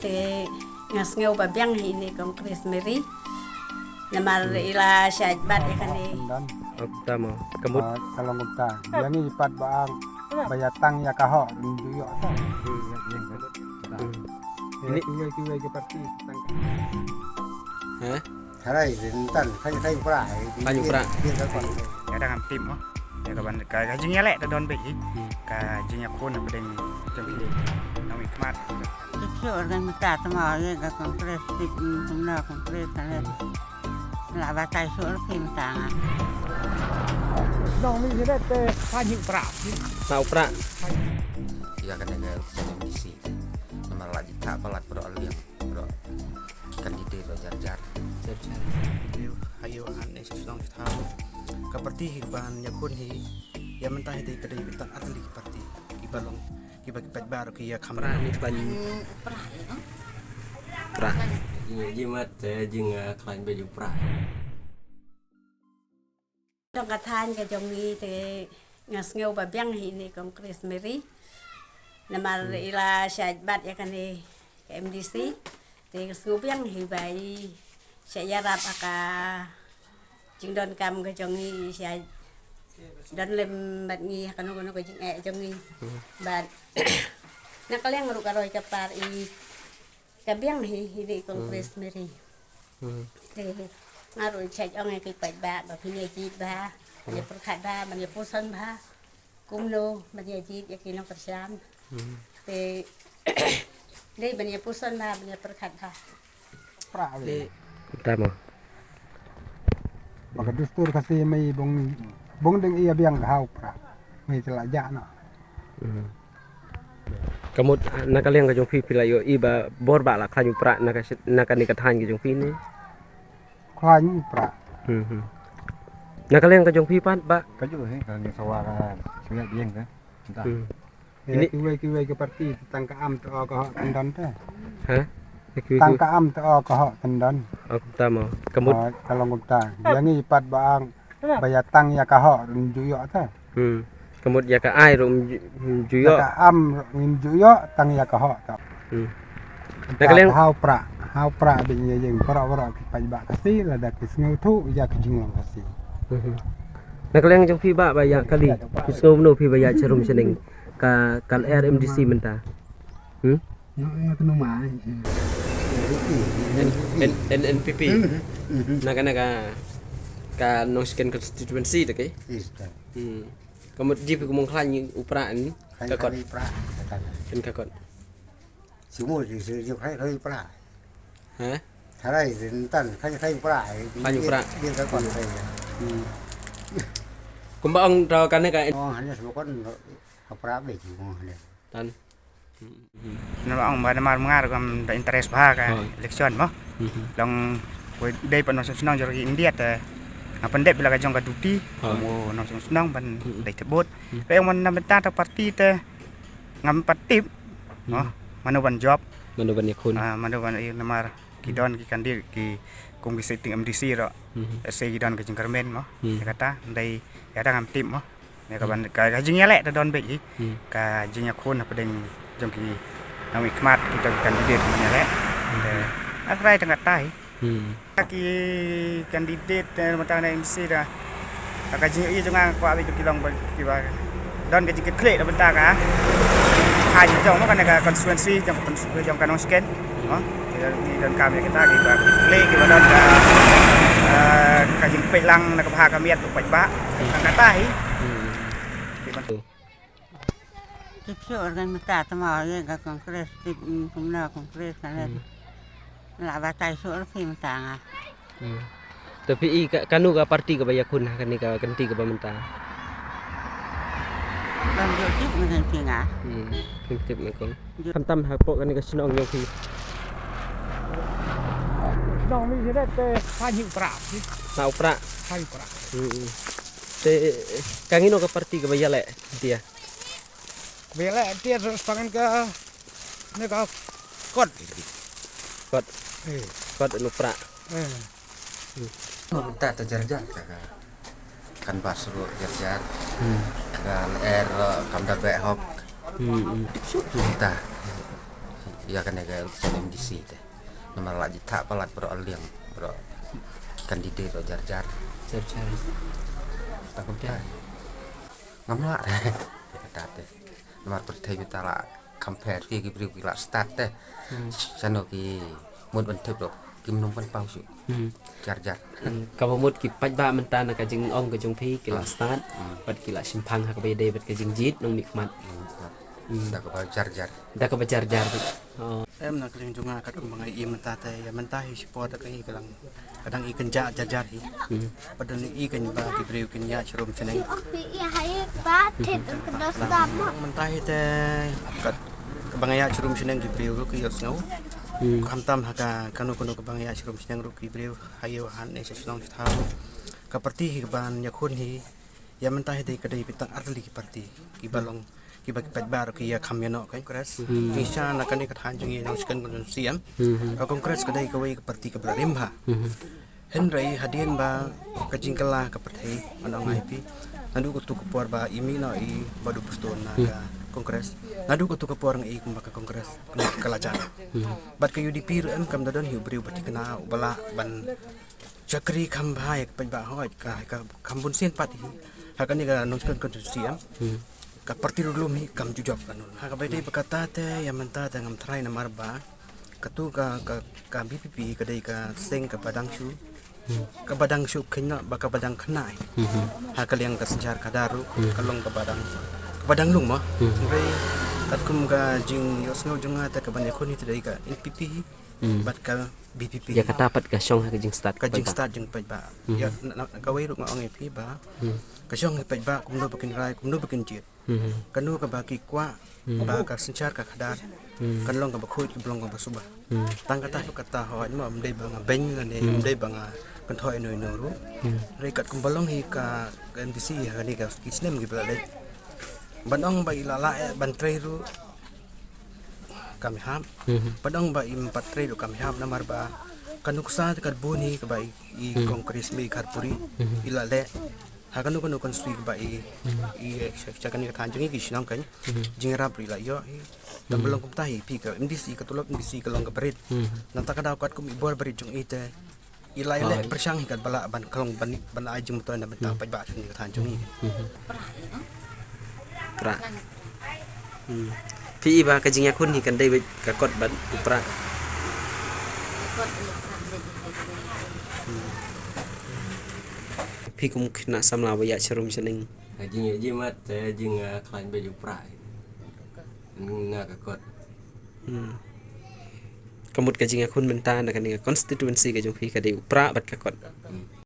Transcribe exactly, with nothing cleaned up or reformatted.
Te nga sngew ba biang hi ine Congress Mary. Namar i la shah bat ïa kane. Kumta mo. Ka mut. Ah, ka long kumta. Ïa ngi pat ba ang ba ïa tang ïa ka hok ym ju ïoh ta. Hmm. Ïa kiwei kiwei ki parti tang ka. Heh? Tharai ri ntan, khlaiñ, khlaiñ pra. Khlaiñ pra. Ïa dang am tip mo. Ïa ka ban ka, ka jingïaleh te don beit hi. Hmm. Ka jingïakhun hapdeng jong ki nongmihkhmat. Ki shu organ mynta te mo ïa ka Congress tip, mm, kumno Congress ka leh. Hmm. La batai shu organ mynta nga. Nongmihkhmat te khlaiñ pra. Khlaiñ pra. Ïa kane ka M D C. Namar la jingthah palat pro liang. Pro. Ki candidate ruh jar jar. Jar jar. Ïa, ha ïa, ha ne shu shnong shu thaw. Ka parti hi ban ïakhun hi. Ïa mynta hi dei ka dei beit ar tylli ki parti. Kiba long, kiba ki paidbah ruh ki ïa kham. Pra ni khlaiñ. Pra. Jing, jingmat, eh, jing, eh, khlaiñ beit u pra. Tang ka thaiñ ka jong ngi te nga sngew ba biang hi ine Congress Mary. Namar i la shah bat ïa kane ka M D C. Te nga sngew biang hi ba i shah ïarap ha ka jingdonkam ka jong ngi, i shah don lem bad ngi ha kano kano ka jingeh jong ngi. Bad na ka liang ruh ka roi ka par i Ka biang hi, hi dei Congress Mary. Hmm. Te nga ruh shait ong ïa ki paidbah ba phin ïa jied bha, ban ïa pyrkhat bha, ban ïa puson bha. Kumno ban ïa jied ïa ki nongkyrshan. Hmm. Te dei ban ïa puson bha, ban ïa pyrkhat bha. Pra. Te ta mo. Ba ka dustur Khasi mei bong, bong deng ïa biang ka hau pra. Mei te la jah noh. Hmm. Ka mut, ah, na ka liang ka jong phi, phi la ïohi ba bor ba la khlaiñ u pra na ka shi-, na kane ka thaiñ ka jong phi ne? Khlaiñ u pra. Hmm, hmm. Na ka liang ka jong phi pat ba? Ka ju hi ka ni sawa ka suya biang ka. Entah. Hmm. Ini kiwei kiwei ki parti tang ka am to ka hok tendon te. Ha? Tang ka am to ka hok tendon. Oh, kumta mo. Ka mut. Ah, ka long kumta. Ïa ngi pat ba ang ba ïa tang ïa ka hok ym ju ïoh ta. Hmm. Ka mut ïa ka ai ruh ym ju, ym ju ïoh. Ïa ka am ruh ym ju ïoh, tang ïa ka hok ta. Hmm. Na ka liang hau pra, hau pra ba ïa ïeng pra pra ki paidbah Khasi lada ki sngewthuh ïa ka jinglong Khasi. Hmm. Na ka liang jong phi ba, ba ïa kali, phi sngew mano phi ba ïa jarum shaneng ka, ka lyer M D C mynta. Hmm? N-, N P P. Hmm, hmm, hmm. Na ka, na ka, ka Nongshken constituency ta ke? Yes, ta. Hmm. Ka mut ji phi kumno khlaiñ u pra ni? Khlaiñ ka kot. Khlaiñ u pra, ka kot. Kan ka kot. Shu mo ji, shu ji khlaiñ, khlaiñ u pra. Ha? Tharai ji ntan, khlaiñ, khlaiñ u pra. Khlaiñ u pra. Ji ka kot. Hmm. Kumba ong to kane ka. Oh, hanya shu kon u pra be ji mo hanya. Tan. Namar ong ba namar ma nga ruh ngam da interest bha ka election mo. Hmm. Long ko dei pat nongshong shnong jong ki India te nga pyndep ïa la ka jong ka duty. Ha. Mo nongshong shnong ban dei te bot. Hmm. Pe ong man na bynta ta parti te ngam pat tip. Hmm. Mo mano ban jop. Mano ban ïakhun. Ah, mano ban ïa namar ki don ki candidate ki kum ki sitting M D C ruh. Hmm. Let's say ki don ka jingkyrmen mo. Hmm. Ïa kata dei ïa dang ngam tip mo. Ïa ka ban ka, ka jingïaleh te don beit hi. Hmm. Ka jingïakhun hapdeng jong ki nongmihkhmat kita ki candidate ban ïaleh. Hmm. Te nga trai tang kata hi. Hmm. Ki candidate, eh, mynta na M C da. Ka jingïohi jong nga kwah beit ki long ba kiba don ka jingkitkhlieh da bynta ka. Ha jong mo kane ka constituency jong ka, jong ka Nongshken. Mo, ki don, ki don kam ïa kita, kiba kit khleh, kiba don ka, eh, ka jingpeit lang na ka bha ka miat u paidbah. Hmm. Tang kata hi. Hmm. Kiba tip shuh organ mynta te mo ïa ka Congress tip, mm, kumno Congress ka leh. Hmm. La batai shuh organ mynta nga. Hmm. Te phi i ka, kano ka parti kaba ïakhun ha kane ka kynti kaba mynta? Bym ju tip mynta phi nga. Hmm, phim tip mynta. Ju- Khamtam hapoh kane ka shnong jong phi. Shnong mi jeret te khlaiñ u pra. Khlaiñ u pra. Khlaiñ u pra. Hmm. Te kangino ka parti kaba ïaleh dia? Bela dia terus pangan ka ne ka kot. Kot. Eh. Kot anu pra. Eh. Hmm. Mynta te jar jar ka, ka canvas ruh jar jar. Hmm. Ka lyer, eh, kam da beh hok. Hmm, hmm. Mynta. Ïa kane ka election M D C te. Namar la jithah palat baroh liang, baroh candidate baroh jar jar. Jar jar. Tang kumta. Ngam lah. Ïa kata te. Namar pyrthei mynta la compare ki, ki briew ki la start te. Hmm. Shano ki mut ban tip ruh kim nang pynpaw shuh. Hmm. Jar jar. Hmm. Kaba mut ki paidbah mynta na ka jingong ka jong phi ki la start. Hmm. Bad ki la shemphang ha kaba ïadei bad ka jingjied nongmihkhmat. Hmm. Da kaba jar jar. Da kaba jar jar. Oh. Em, na ka liang jong nga katkum ba nga ïohi mynta te, ïa mynta hi shipor da ka hi ka dang, ka dang i kynjah jar jar hi. Hmm. Pat da i kynjah ba ki briew kin ïa shrum shneng. Mynta hi te, kat, kaba nga ïa shrum shneng ki briew ruh ki ïohsngew. Hmm. Khamtam ha ka, kano kano kaba nga ïa shrum shneng ruh ki briew ha ïew ha ne sha shnong sha thaw. Ka party hi kaban ïakhun hi, ïa mynta hi dei ka dei beit tang artylli ki party kiba long, kiba ki paidbah ruh ki ïa kham ïa noh, Congress. Hmm. Jingshisha na kane ka thaiñ jong ngi Nongshken constituency em. Hmm. Ka Congress ka dei kawei ka party kaba la rim bha. Hmm. Hynrei hadien ba ka jingkylla ka pyrthei, ngan ong ïa phi, naduh katu ka por ba i mih noh i Bah Dewprestone na ka Congress, naduh katu ka por nga i kumba ka Congress ka la jan. Hmm. Bad ka U D P ruh em kam da don hi u briew ba thikna uba lah ban shakri kham bha ïa ka paidbah, hooid ka, ka kham bun sien pat hi. Ha kane ka Nongshken constituency em. Hmm. Ka party ruh lum hi kam ju jop kano. Ha kaba ïadei bad kata te, ïa mynta te ngam tharai namar ba katu ka, ka, ka B P P ka dei ka seng kaba dang shu, hmm, kaba dang shu khynnah, ba kaba dang khynnah hi. Hmm. Ha ka liang ka synshar khadar ruh, hmm, ka long kaba dang, kaba dang lung mo. Hmm. Hynrei katkum ka jingïohsngew jong nga te kaban ïakhun hi te dei ka N P P hi. Hmm. Bad ka B P P. Ïa kata pat ka shong ha ka jingstad. Ka jingstad jong paidbah. Hmm. Ïa na, na, kawei ruh nga ong ïa phi ba, hmm, ka shong ha paidbah kumno ba kin rai, kumno ba kin jied. Hmm. Kano kaba ki kwah, hmm, ba ka synshar ka khadar, hmm, kan long kaba khuid, kaba long kaba suba. Hmm. Tang kata, kata hooid mo, ym dei ba nga beiñ lane, hmm, ym dei ba nga kynthoh ino ino ruh. Hmm. Hynrei katkum ba long hi ka, ka M D C ha kane ka ki snem kiba la leit, ban ong ba i la lah eh ban trei ruh kam hap. Mhm. Ban ong ba im pat trei ruh kam hap namar ba ka nuksa te ka bun hi kaba i, i, mhm, Congress me i Kharpuri, mhm, i la leh. Ha kano kano constituency kaba i, mhm, i, eh, sha, sha kane ka thaiñ jong ngi ki shnong kan, mhm, jingïarap ruh i la ïoh hi. Tang, mhm, ba long kumta hi phi ka M D C, ka tulop M D C ka long kaba rit. Mhm. Nangta ka daw katkum i bor barit jong i te, i la ïaleh pyrshang hi katba lah ban khlong ban, ban ai jingmyntoi na bynta paidbah jong ngi ka thaiñ jong ngi. Mhm. Prah. Hmm. Phi i ba ka jingïakhun hi kan dei beit ka kot bad u prah. Hmm. Phi kum khynnah samla ba ïa sharum shaneng. Ka jingïajied mat, ka jing, ah, khlaiñ beit u prah. Na ka kot. Hmm. Ka mut ka jingïakhun mynta na kane ka constituency ka jong phi ka dei u prah bad ka kot. Hmm.